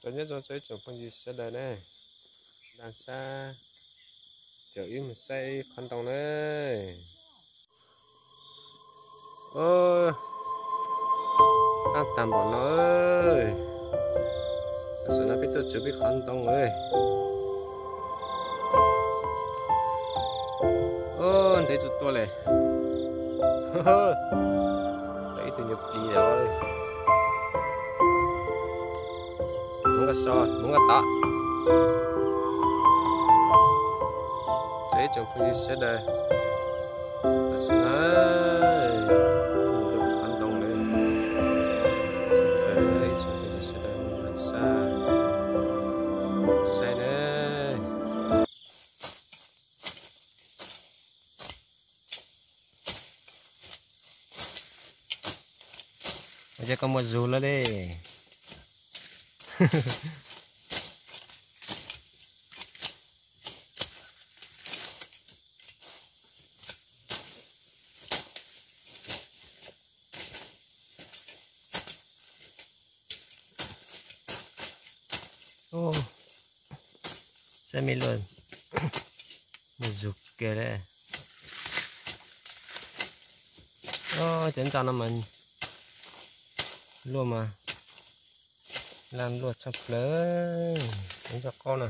Rau nyob zoo txog ib tsoom phooj ywg sawv daws ne, npaj sab caum wb mus saib ib qhov ntoo na. Tab tag npaum no, tam sim no peb tuaj tsuas peb qhov ntoo. Ntev tsuj tuaj li, ib tug nyuag plis lawm. Hmoob Nkaj So, Hmoob Nkaj Tod. Rau ib tsoom phooj ywg sawv daws, tam sim no mus rau qhov ntoo lawm. Ib tsoom phooj ywg sawv daws mus npaj sab saib na. Ua cas koj muaj zug lawm li. Saib me luaj, muaj zug kiag li. Cov ntxa no mas luaj mas laj luaj tshaj plaws, cov ntxa qaub na.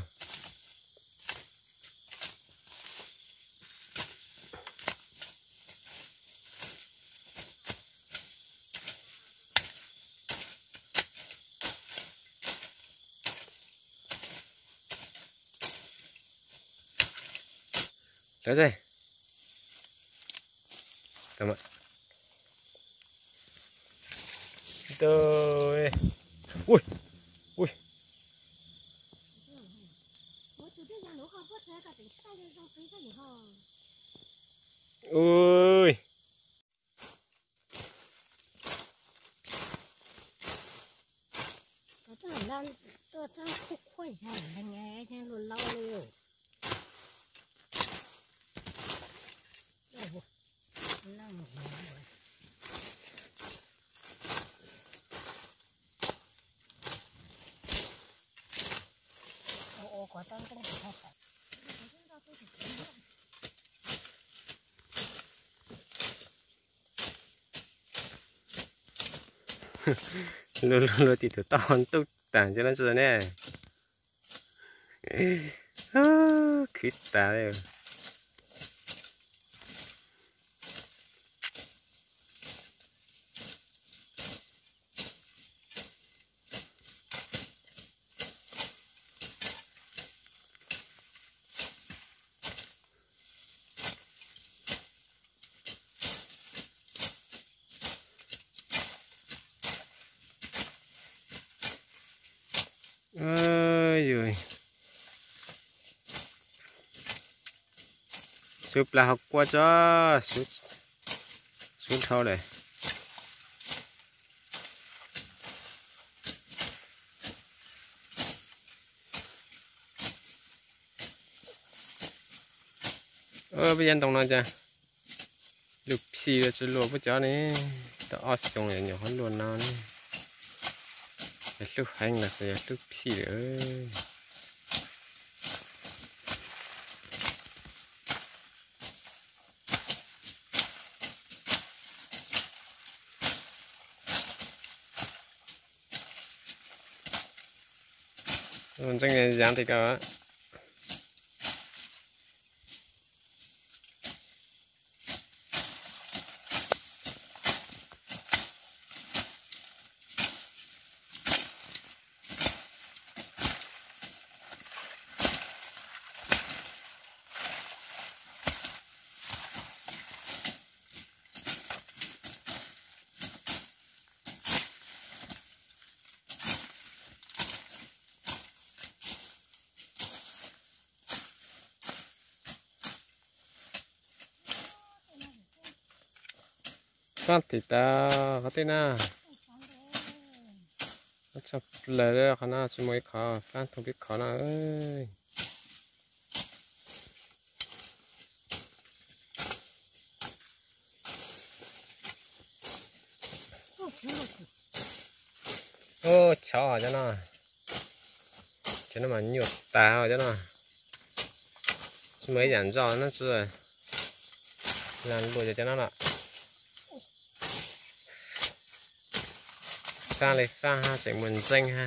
Lawv, ui, ui, ui. Tuaj txog qhuav qhuav zag leeg, luaj laub li. Luaj luaj luaj tim tus toj ntuj tag ntsia no tsis ne. Khwv tas li. Yus, xub plas ho kua tso, xub dhau lawm. Peb cov ntoo no cas luaj phi los tsis luaj peb cov ne. Tau ob xyoos nyuam qhuav luaj no ne. Yog hlub heev los yog hlub phi lawm. Ntseej yaav tiag kawg. Faab tim tas qhov tej na. Tshaj plaws li qhov no tsis muaj ib qhov faab thooj peb qhov no. Ub, chov cov no. Cov no mas nyuaj tas cov no. Tsis muaj ib yam ntso no tsis, luag cov no lawm. Faj li faj ha, tseem muaj ntseeb ha.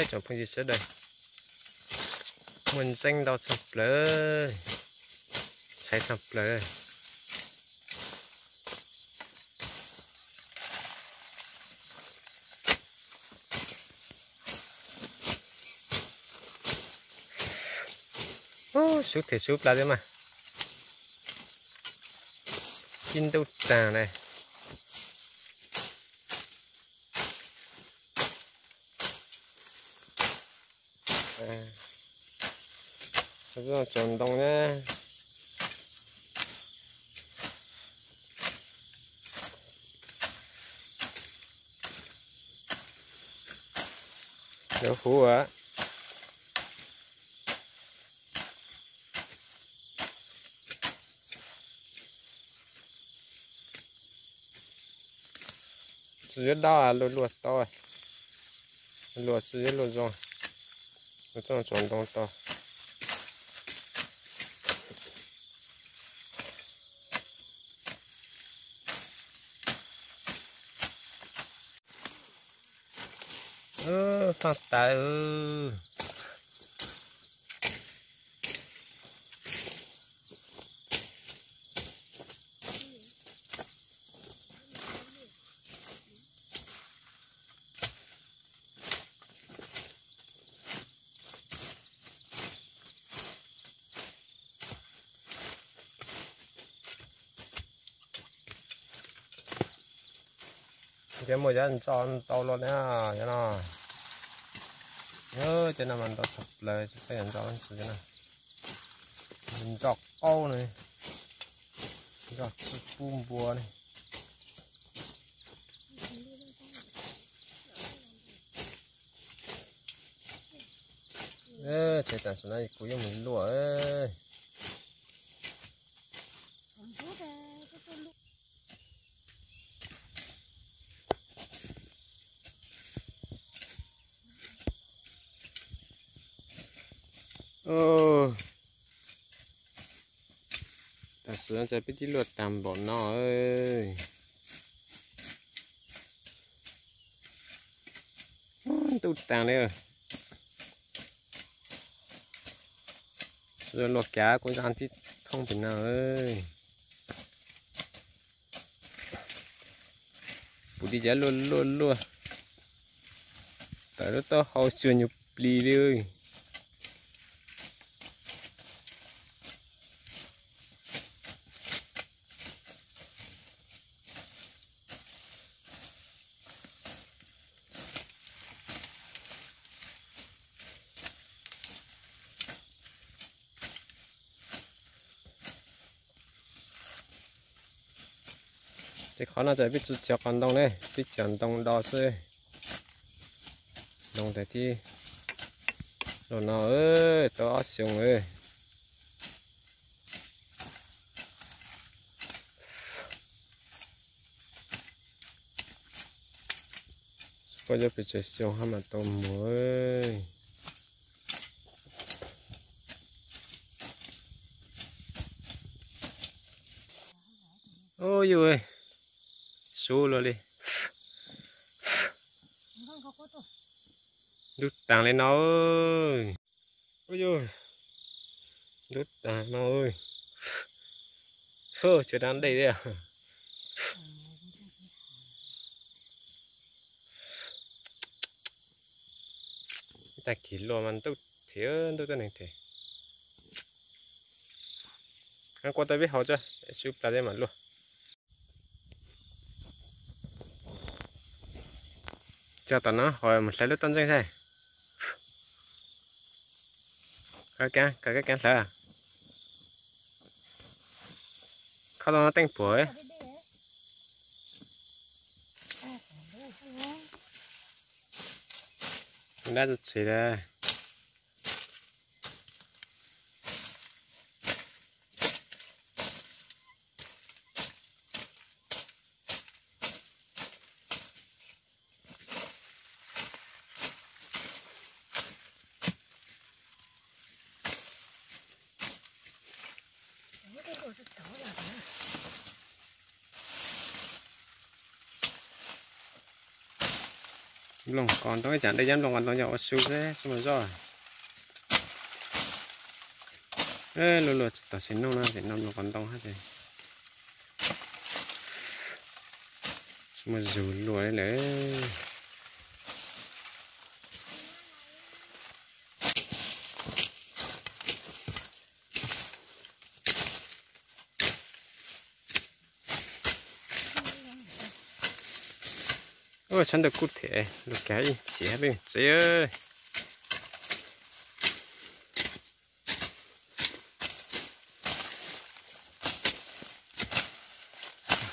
Tsoom phooj ywg sawv daws, muaj ntseeb ntau tshaj plaws, ntshai tshaj plaws. Sub them sub plab thiab mas. Tib ntuj taag le. Tsaus ntoo na. Lawv huv a. Tsis yuav dab luaj luaj tau, luaj tsis yuav luaj zoo, tsaus ntoo tau. Faaj tas. Ces muaj cov ntso ntau los na, cov no. Cov no mas ntau tshaj plaws, tsis peb ntso ntsis cov no. Ntso qaub ne, ntso tsis pub npua ne. Tsev tam sim no kuv yeej mus luaj. Tam sim no peb twb luaj tag npaum no. Ntuj taag li. Luaj kav kuv zaj tib thoob pem no. Kuv tig cov luaj luaj luaj, tawm lub taub hau tsuag nyuag plis li. Ces qhov no ces peb tsis cog qos ntoo ne, peb cog ntoo do xwb. Ntoo tas tib los no tau ob xyoo. Poj cov pes tsawg xyoo hab mas tau mus. Ub yug, sub luaj li. Ntuj taag li no. Ub yug, ntuj taag no. Tsev dab dej li. Tag kis luaj mas ntuj them, ntuj tuab neeg them. Koj tau peb haus tso, sub plab thiab mam luaj. Cog tom no ho mus hlawv lub toj ntseej thiab. Koj kab hlawv. Koj tau no teej puam. Dab tsi txhis lawm. Nplooj qos ntoo, ib tsam dej yab nplooj qos ntoo yog ua su xwb tsis muaj zoj. Luag luag tsis tau tsis noj no ces noj nplooj qos ntoo hab ces tsis muaj zug luag li lawm. Tshav ntuj kub thiab, luag kag ib chim hab peb tsev.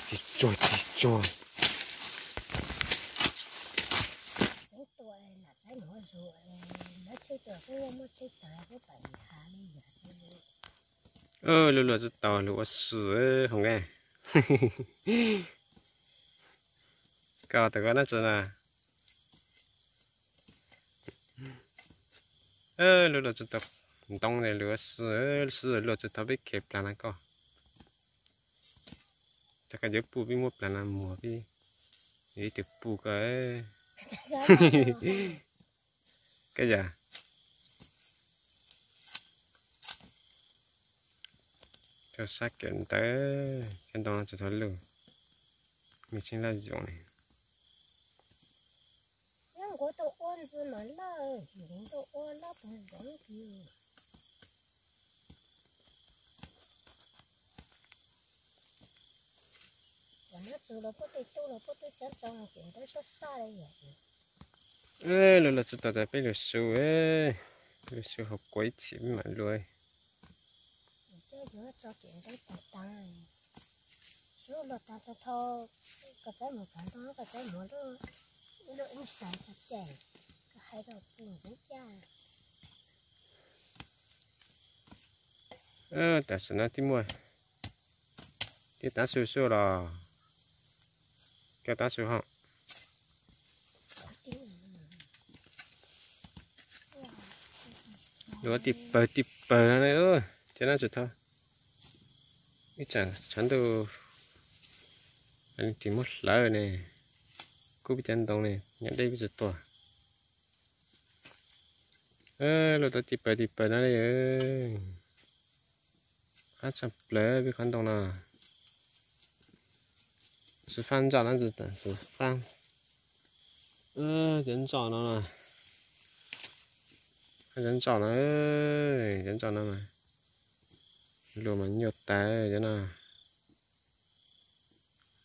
Tsis tsuag tsis tsuag. Luag luag tsis tau luag ua su hov nqe. Koj tau koj nab tsi na. Luag luag tsis tau ntoo luag ua su, su luag tsis tau peb khev plas na koj. Tag koj yuav puj peb muab plas na muag peb, yuav ib tug puj koj. Koj yam tau sab kev ntawd, cov ntoo no tsis tau luj, me tseeb laj yoom li. Luag luag tsis tau tas peb lug su, lug su hauv kua ib txhis peb mam luag. Tam sim no twb muaj, twb tav su xwb los, koj tav su hos. Luag tib pawg tib pawg no, cov no tsis tau. Ib tsam tshav ntuj tsis muab hlawv ne, kub peb cov ntoo ne, nyam dej peb tsis tuaj. Luag tau tib pawg tib pawg no li. Qab tshaj plaws peb qhov ntoo no. Xwm fab ntso no, xwm fab. Cov ntso no, cov ntso no, cov ntso no mas luag mas nyuaj tas cov no.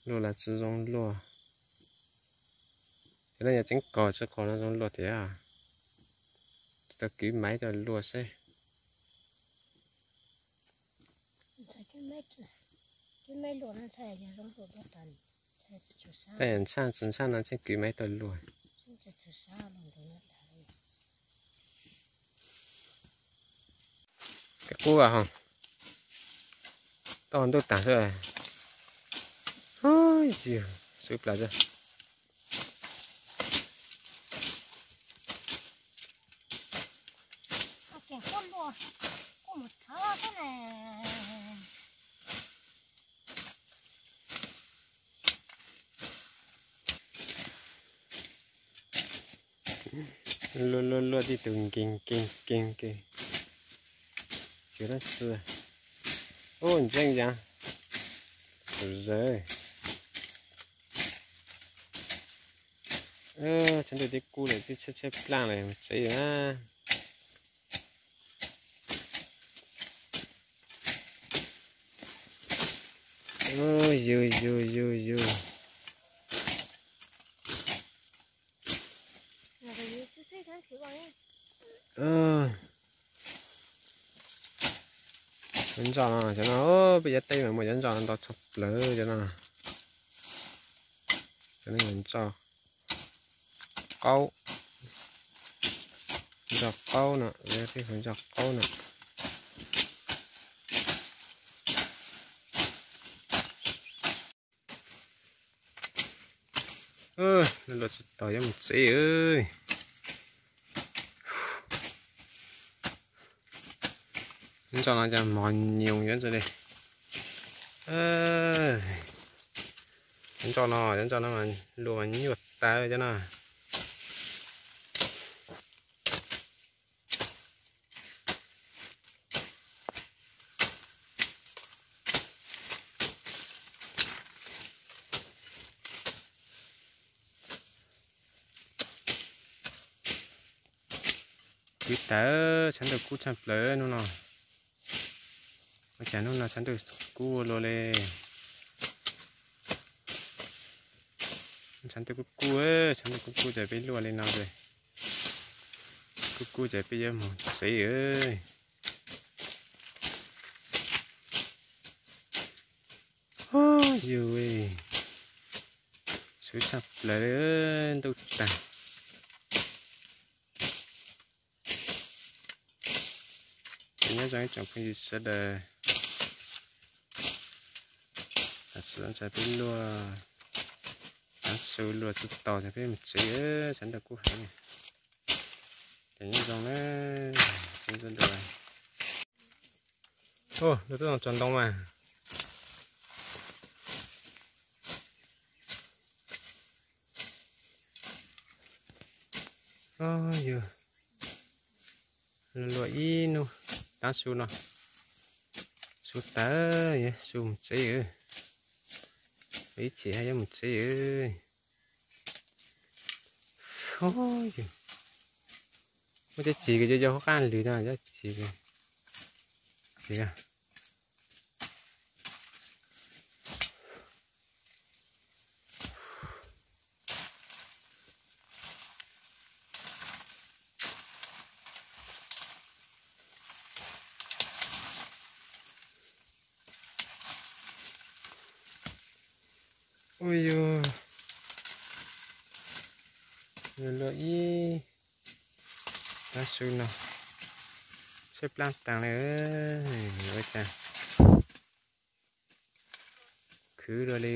Luag los tsis zoo luag. Cov no yog tseeb qos tsis qos no zoo luag tiag. Tau kwv maiv tau luag seb. Tej ntshaj tsis ntshaj no tseem kwv maiv tau luag. Kab qub ho, toj ntuj tag xwb. Yog sub plas xwb. Luaj luaj luaj tib tug nkeeg nkeeg nkeeg nkeeg. Tsis dab tsi. Ub, ntseeb yaav. Tus zawg. Tshav ntuj twb kub lawm, twb tshaib tshaib plab lawm, mus tsev na. Yug yug yug yug. Cov ntsos no, cov no peb cov teb mas muaj cov ntsos no ntau tshaj plaws cov no. Cov no yog ntsos qaub, ntsos qaub no, peb hu ntsos qaub no. Luaj tsis tau yuav mus tsev. Ntsos no cas mos nyoos yuav ntxim li. Ntsos no, cov ntsos no mas luaj mas nyuaj tas cov no. Kwv tas, tshav ntuj kub tshaj plaws hnub no. Ua cas hnub no tshav ntuj kub ua luaj li. Tshav ntuj kub kub, tshav ntuj kub kub ces peb luaj li no ces, kub kub ces peb yuav mus tsev. Yus, sub tshaj plaws li, ntuj tag. Ces nyob zoo ib tsoom phooj ywg sawv daws, tam sim no peb luaj tav su luaj tsis tau ces peb mus tsev, tshav ntuj kub heev. Ces nyob zoo na, sib ntsib dua. Luaj tub tso ntoo mas. Yus, luaj ib hnub tav su no, su tas, su mus tsev. Ib chim haj yuav mus tsev. Muaj cov txiv kws yog hauv qab lwm no, cov txiv, txiv. Ua yus, luaj ib tav su no, tshaib plab taag li, ua cas khwv dua li.